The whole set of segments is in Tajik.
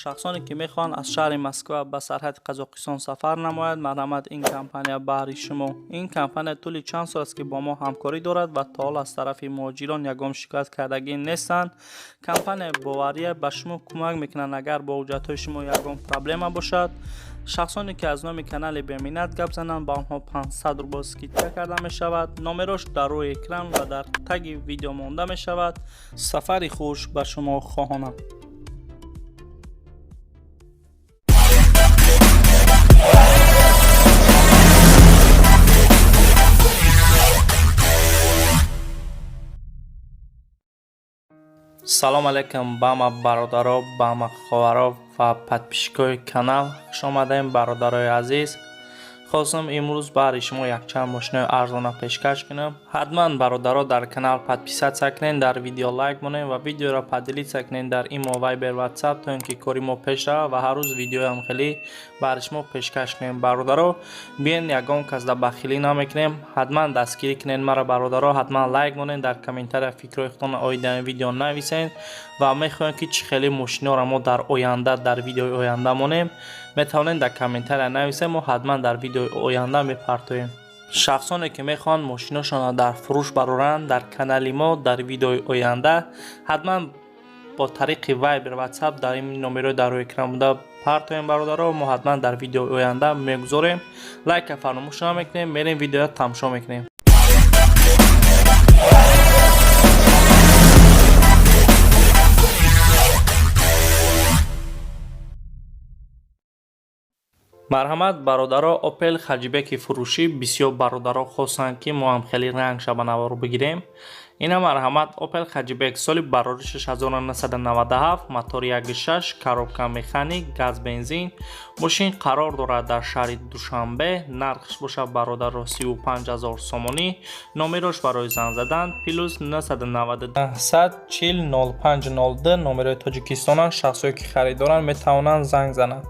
Шахсоне ки мехоҳанд аз шаҳри Москва ба сарҳади Қазоқистон сафар намояд, марҳамат, ин компания баҳри шумо. Ин компания тӯли чанд сол аст, ки бо мо ҳамкорӣ дорад ва то ҳол аз тарафи муҳоҷирон ягон шикоят кардагӣ нестанд. Компания бовария ба шумо кӯмак мекунанд, агар бо ҳуҷҷатҳои шумо ягон проблема бошад. Шахсоне ки аз номи канали Беминнат гап зананд, ба онҳо 500 рубл скидка карда мешавад. Номерош дар рӯи экран ва дар таги видео монда мешавад. Сафари хуш ба шумо хоҳонам. Салом алейкум ба ҳама бародаро, ба ҳама хоҳаро ва подписчикои канал. Хуш омадаем, бародарои азиз. Хостам имрӯз баҳри шумо якчанд мошинои арзона пешкаш кунам. Ҳатман, бародаро, дар канал подписаться кунед, дар видео лайк монед ва видеоро поделиться кунед дар имо, Вайбер, Ватсап, то ин ки кори мо пеш равад ва ҳар рӯз видеоям хеле баҳри шумо пешкаш кунем. Бародаро, биён, ягон кас да бахилӣ намекунем. Ҳатман дастгирӣ кунед мара, бародаро, ҳатман лайк монед, дар комментария фикрҳои худтонро оид ба ин видео нависед ва мехоҳем, ки чӣ хеле мошиноро мо дар оянда, дар видеои оянда монем, метавонед дар комментария нависед, мо ҳатман дар видеои оянда мепартоем. Шахсоне ки мехоҳанд мошиношонро дар фурӯш бароранд, дар канали мо дар видеои оянда ҳатман бо тариқи Вайбер, Ватсап дар ин номерҳои дар рӯи экран буда партоем. Бародаро, мо ҳатман дар видеои оянда мегузорем. Лайка фаромӯш намекунем. Мерем, видеоя тамошо мекунем. Марҳамат, бародаро, Опел Хэтчбеки фурӯшӣ. Бисёр бародаро хостанд, ки мо ҳам хеле ранг шабанавор бигирем. Ина, марҳамат, Опел Хэтчбек, соли бароришаш 1997, мотори 1.6, коробка механик, газ, бензин. Мошин қарор дорад дар шаҳри Душанбе. Нархш бошад, бародаро, 35 000 сомонӣ. Номерош барои занг задан плюс 990 40 05 02, номерои Тоҷикистонанд. Шахсое ки харидоранд, метавонанд занг зананд.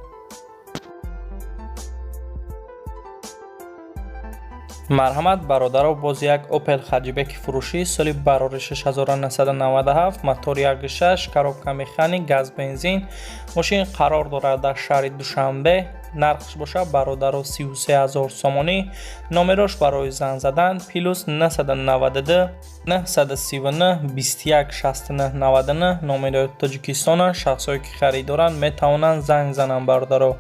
Марҳамат, бародаро, боз як Опел Хэтчбеки фурӯшӣ, соли бароришаш 1997, мотори 1.6, коробка механик, газ, бензин. Мошин қарор дорад дар шаҳри Душанбе. Нархш бошад, бародаро, 33 000 сомонӣ. Номерош барои занг задан плюс 992 939 21 69 99, номерои Тоҷикистонанд. Шахсое ки харидоранд, метавонанд занг зананд, бародаро.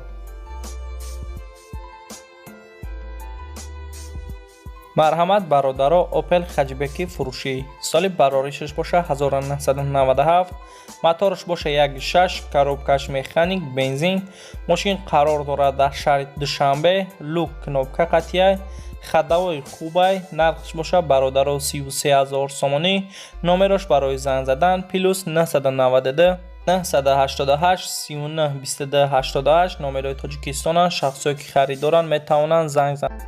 Марҳамат, бародаро, Опел Хэтчбеки фурӯшӣ, соли бароришаш боша 1997, мотораш боша 1.6, коробкаш механик, бензин. Мошин қарор дорад дар шаҳри Душанбе. Люк, кнопка қатъияй, ходовой хубай. Нархш боша, бародаро, 33 000 сомонӣ. Номерош барои занг задан плюс 992 988 39 22 88, номерои Тоҷикистонанд. Шахсое ки харидоранд, метавонанд занг зананд.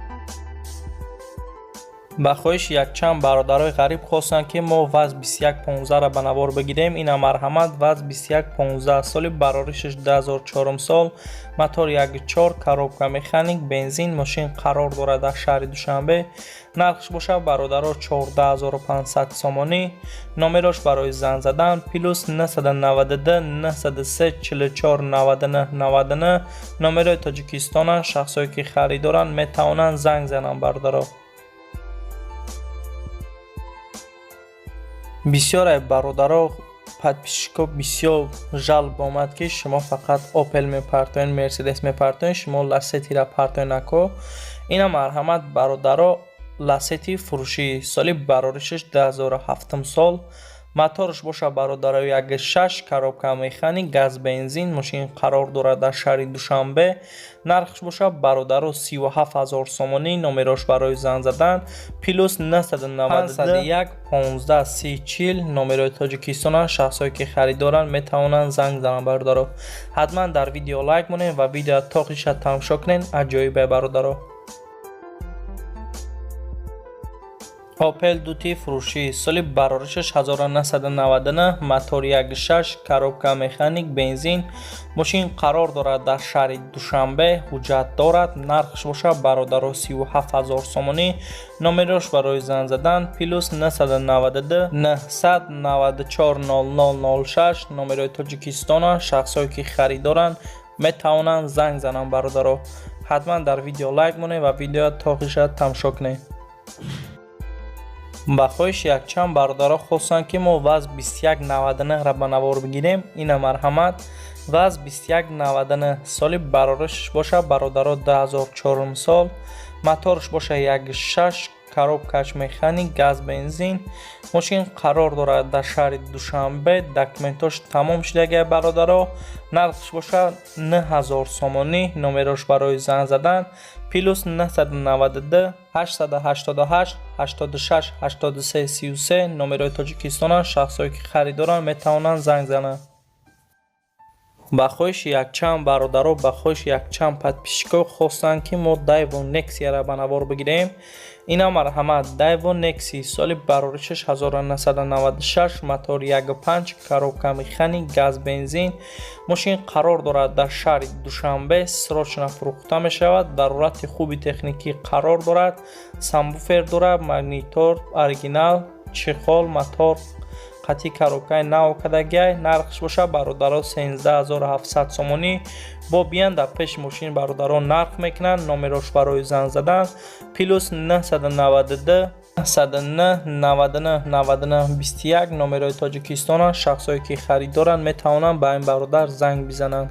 Ба хоҳиши якчанд бародарои ғариб хостанд, ки мо ВАЗ 2115-ро ба навор бигирем. Ина, марҳамат, ВАЗ 2115, соли бароришаш 2004 сол, мотор 1.4, коробка механик, бензин. Мошин қарор дорад дар шаҳри Душанбе. Нархш бошад, бародаро, 14 500 сомонӣ. Номерош барои занг задан плюс 992 903 44 99 99, номерои Тоҷикистонанд. Шахсое ки харидоранд, метавонанд занг зананд, бародаро. Бисёре бародаро, подписчико бисёр жалоба омад, ки шумо фақат Опел мепартоед, Мерседес мепартоед, шумо Ласетиро партоед нако. Ина, марҳамат, бародаро, Ласети фурӯшӣ, соли бароришаш 2007 сол, мотораш боша, бародаро, 1.6, коробка механик, газ, бензин. Мошин қарор дорад дар шаҳри Душанбе. Нархш боша, бародаро, 37 000 сомонӣ. Номерош барои занг задан плюс 991 15 30 40, номерои Тоҷикистонанд. Шахсое ки харидоранд, метавонанд занг зананд. Бародаро, ҳатман дар видео лайк монед ва видео то охириша тамошо кунед. Аҷоибе, бародаро. Opel 2T фурӯшӣ, соли бароришаш 1999, мотор 1.6, коробка механик, бензин. Мошин қарор дорад дар шаҳри Душанбе, ҳуҷҷат дорад, нархш бошад, бародаро, 37 0 сомонӣ. Номерош барои занг задан плюс 992 994 0006, номерои Тоҷикистона. Шахсое ки харидоранд, метавонанд занг зананд. Бародаро, ҳатман дар видео лайк монед ва видеоя то охириша тамошо кунед. Ба хоҳиши якчанд бародаро хостанд, ки мо ВАЗ 2199-ра ба навор бигирем. Ина, марҳамат, ВАЗ 2199, соли бароришаш боша, бародаро, 2004 сол, моторш боша 1.6, коробкаш механик, газ, бензин. Мошин қарор дорад дар шаҳри Душанбе, документош тамом шудагия, бародаро. Нархш боша 9000 сомонӣ. Номерош барои занг задан плюс 992 888 86 83 33, номерои Тоҷикистона. Шахсое ки харидоранд, метавонанд занг зананд. Ба хоҳиши якчанд бародаро, ба хоҳиши якчанд подписчикҳо хостанд, ки мо Дайво Нексияра ба навор бигирем. Ина, марҳамат, Дайво Некси, соли бароришаш 1996, мотор 1.5, коробка механик, газ, бензин. Мошин қарор дорад дар шаҳри Душанбе, срочно фурӯхта мешавад. Дар ҳолати хуби техникӣ қарор дорад, сабвуфер дорад, магнитор оригинал, чехол, мотор қатъи коробкаи нав кардагиай. Нархш боша, бародаро, 17 700 сомонӣ. Бо биян дар пеши мошин, бародаро, нарх мекунанд. Номерош барои занг задан плюс 992 909 99 99 21, номерои Тоҷикистона. Шахсое ки харидоранд, метавонанд ба ин бародар занг бизананд.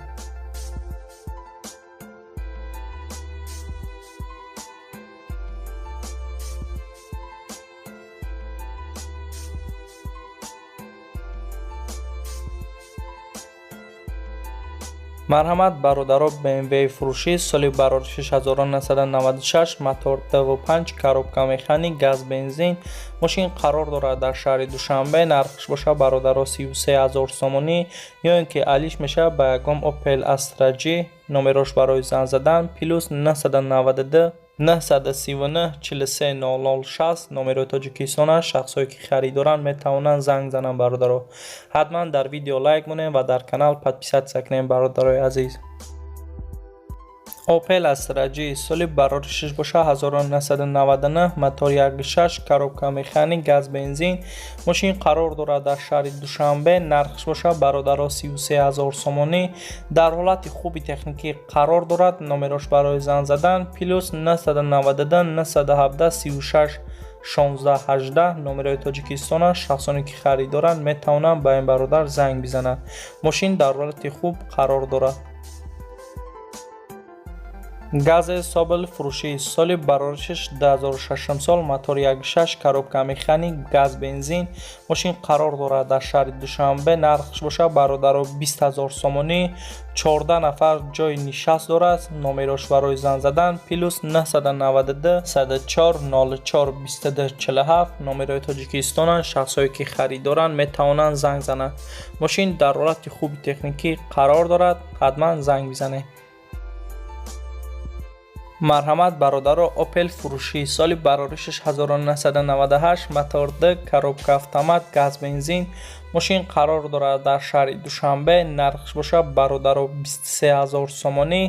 Марҳамат, бародаро, BMW фурӯшӣ, соли бароришаш 1996, мотор 2.5, коробка механик, газ, бензин. Мошин қарор дорад дар шаҳри Душанбе. Нархш боша, бародаро, 33 0 сомонӣ ё ин ки алиш мешавад ба ягон Opel Astra G. Номерош барои занг задан плюс 992 939 43 00 60, номерои Тоҷикистон аст. Шахсое ки харидоранд, метавонанд занг зананд. Бародаро, ҳатман дар видео лайк монед ва дар канал подписаться кунед, бародарои азиз. Opel Astra G, соли бароришаш боша 1999, мотор 1.6, коробка механик, газ, бензин. Мошин қарор дорад дар шаҳри Душанбе. Нархш боша, бародаро, 33 0 сомонӣ. Дар ҳолати хуби техникӣ қарор дорад. Номерош барои занг задан плюс 992 917 36 16 18, номерои Тоҷикистон аст. Шахсоне ки харидоранд, метавонанд ба ин бародар занг бизананд. Мошин дар ҳолати хуб қарор дорад. Газель Собел фурӯшӣ, соли бароришаш 2006 сол, мотор 1.6, коробка механик, газ, бензин. Мошин қарор дорад дар шаҳри Душанбе. Нархш боша, бародаро, 20 0 сомонӣ. 14 нафар ҷои нишаст дорад. Номерош барои занг задан плюс 992 104 04 22 47, номерои Тоҷикистонанд. Шахсое ки харидоранд, метавонанд занг зананд. Мошин дар ҳолати хуби техникӣ қарор дорад, ҳатман занг бизанед. Марҳамат, бародаро, Opel фурӯшӣ, соли бароришаш 1998, мотор 2, коробка автомат, газ, бензин. Мошин қарор дорад дар шаҳри Душанбе. Нархш боша, бародаро, 23 0 сомонӣ.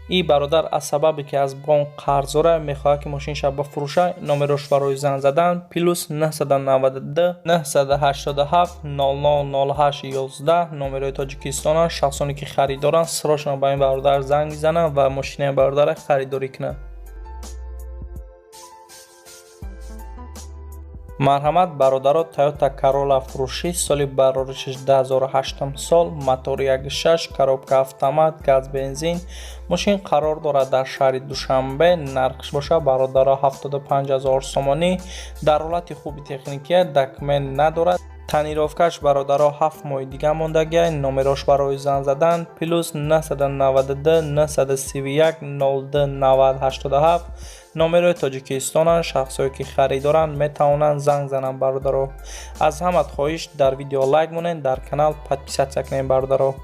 И бародар аз сабабе ки аз бонк қарздора, мехоҳад, ки мошинша бифурӯша. Номерош барои занг задан плюс 992 987 00 08 11, номерои Тоҷикистон аст. Шахсоне ки харидоранд, срочно ба ин бародар занг бизананд ва мошинаи бародарро харидорӣ кунанд. Марҳамат, бародаро, Toyota Corolla фурӯшӣ, соли бароришаш 2008 сол, мотор 1.6, коробка автомат, газ, бензин. Мошин қарор дорад дар шаҳри Душанбе. Нархш боша, бародаро, 75 0 сомонӣ. Дар ҳолати хуби техникия, документ надорад, тонировкаш, бародаро, 7 моҳи дига мондагиай. Номерош барои занг задан плюс 992 931 02 90 87, номерои Тоҷикистонанд. Шахсое ки харидоранд, метавонанд занг зананд. Бародаро, аз ҳамат хоҳиш, дар видео лайк монед, дар канал подписаться кунед, бародаро.